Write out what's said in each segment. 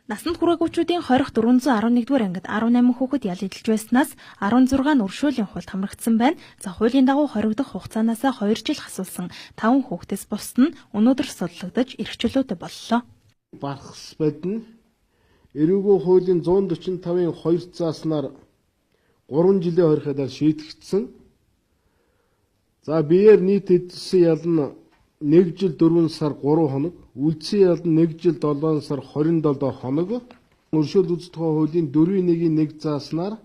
Насанд хүрээгүйчүүдийн 20 411-р ангид 18 хүүхэд ял эдэлж байснаас 16 нь өршөөлийн хуульд хамрагдсан байна. За, хуулийн дагуу хоригдох хугацаанаас 2 жил хасуулсан 5 хүүхдээс бусд нь өнөөдөр судлагдаж эрх чөлөөтэй боллоо. Бархас бод нь эрүүгүй хуулийн 145-ын 2 зааснаар 3 жилийн хорих ялаар шийтгэгдсэн. За, биеэр нийт эдэлсэн ял нь 1 жил 4 сар 3 хоног, үлдсэн ял нь 1 жил 7 сар 27 хоног. Өршөөл үзэх тухай хуулийн 4-ийн 1-ийн 1 зааснаар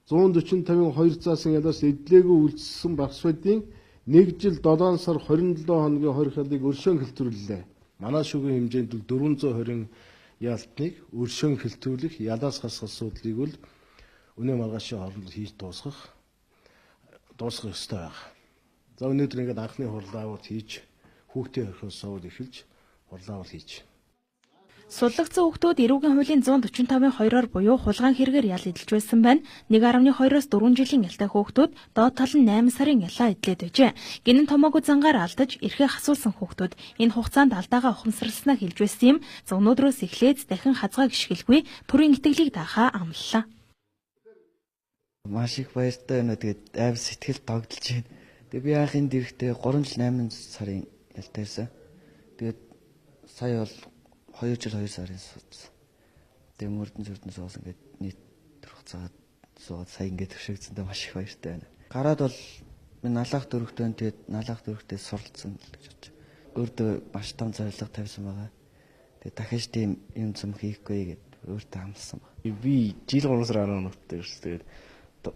145-ын 2 заасан ялаас эдлээгүй үлдсэн Бархасбадын 1 жил 7 сар 27 хоногийн хорих ялыг өршөөн хэлтвэрлээ. Манай шүүхийн хэмжээнд 420 ялтныг өршөөн хэлтвэрлэх ялаас хасах асуудлыг бол өнөө маргаашийн хооронд хийж дуусгах ёстой байна. За, өнөөдөр ингээд анхны хурлаа хийж хүүхдийн хорхиос сувал эхэлж хурлаа хийж. Суллагдсан хүүхдүүд эрүүгийн хуулийн 145-ын 2-оор буюу хулгайн хэрэгээр ял эдэлж байсан байна. 1.2-оос 4 жилийн ялтай хүүхдүүд доод тал нь 8 сарын ялаа эдлээд байжээ. Гинэн томоогүй зангаар алдаж эрхээ хасуулсан хүүхдүүд энэ хугацаанд алдаагаа ухамсарласнаа хэлж байсан юм. За, өнөөдрөөс эхлээд дахин хазгай гიშгэлгүй төрийн итгэлийг даахаа амлалаа. Маш их баяртай байна. Тэгээд аим сэтгэл догдолж байна. Тэгээд би анх энд ирэхдээ 3 жил 8 сарын ялтай байсан. Тэгээд сая бол 2 жил 2 сарын суудсан. Тэгээ мөрдөн зүрдэн суусан ингээд нийт төр хугацаад суугаад сая ингээд төвшөгдсөндөө маш их баяртай байна. Гараад бол би налаах дөрөвтэй байна. Тэгээд налаах дөрөвтэй суралцсан л гэж бодож. Өөртөө маш том зорилго тавьсан байгаа. Тэгээд дахиж тийм юм зам хийхгүй гэд өөртөө амласан байна. Би жил 3 сар 10 хоногт ирсэн. Тэгээд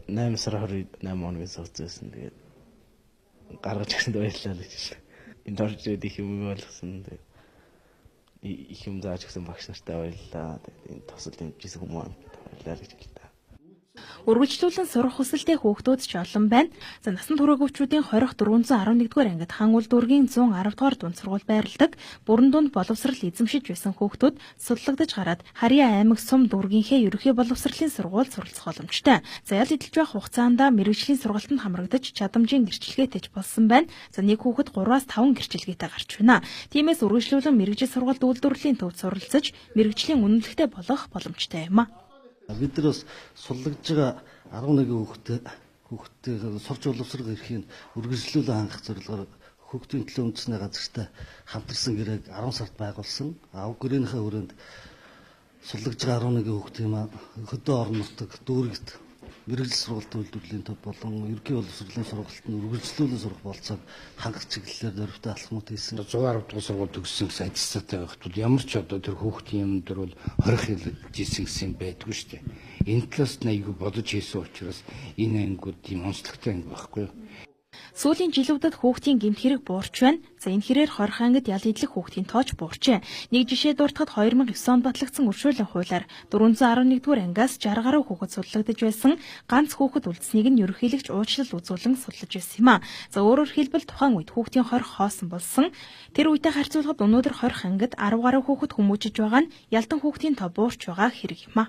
8 сар 28 хоногийн сууц байсан. Тэгээд гаргаж ирсэнд баярлалаа гэж хэлсэн. Энд орж ирээд их юм ойлгосон. Тэгээд их юм зааж өгсөн багш нартай баярлалаа. Тэгээд энэ тосол дэмжижсэн хүмүүс баярлалаа гэж хэлдэг. Үргэлжлүүлэн сурах хүсэлтэй хүүхдүүд ч олон байна. За, насанд хүрээгүйчүүдийн 20 411-р ангид Хан Улдүүргийн 110 дугаар дунд сургууль байрладаг. Бүрэн дунд боловсрал эзэмшиж байсан хүүхдүүд судлагдаж гараад Харьяа аймаг сум дүүргийнхээ ерөнхий боловсролын сургууль суралцах боломжтой. За, ял эдэлж байх хугацаанд мэргэжлийн сургалтанд хамрагдаж чадамжийн гэрчлэгээтэй ч болсон байна. За, нэг хүүхэд 3-аас 5 гэрчлэгээтэй гарч байна. Тиймээс үргэлжлүүлэн мэргэжил сургалт үйлдвэрлэлийн төвд суралцаж мэргэжлийн үнэмлэхтэй болох боломжтой юм а. Бид нар бас суллагдж байгаа 11 хүүхдтэй сурч боловсрох эрхийг үргэлжлүүлэн хангах зорилгоор хүүхдийн төлөө үндэсний газартай хамтарсан гэрээг 10 сард байгуулсан. Ав гэрээнийхээ хүрээнд суллагдж байгаа 11 хүүхдийн маань хөдөө орон нутаг дүүрэгт мэргэжил сургалт үйлдвэрлэлийн төв болон ерөнхий боловсролын сургалтанд үргэлжлүүлэн сурах болцоог хангах чиглэлээр дөрвтэй алхмууд хийсэн. 110 дугаар сургууль төгссөн гэсэн аттестаттай байхад бол ямар ч одоо тэр хүүхдийн юм дээр бол хорих хэлжсэн гэсэн юм байдгүй шүү дээ. Энэ талаас нь айгүй бодож хийсэн учраас энэ ангиуд тийм онцлогтой анги байхгүй юу? Сүүлийн жилүүдэд хүүхдийн гэмт хэрэг буурч байна. За, энэ хэрээр 20 ангид ял эдлэх хүүхдийн тооч буурчээ. Нэг жишээ дуртахад 2009 онд батлагдсан өршөөлийн хуулиар 411-р ангиас 60 гаруй хүүхэд судлагдаж байсан. Ганц хүүхэд үлдсэнийг нь ерөнхийлөгч уучлал үзүүлэн судлаж байсан юм а. За, өөрөөр хэлбэл тухайн үед хүүхдийн хорих хоосон болсон. Тэр үедээ харьцуулахад өнөөдөр 20 ангид 10 гаруй хүүхэд хүмүүжиж байгаа нь ялдан хүүхдийн тоо буурч байгаа хэрэг юм а.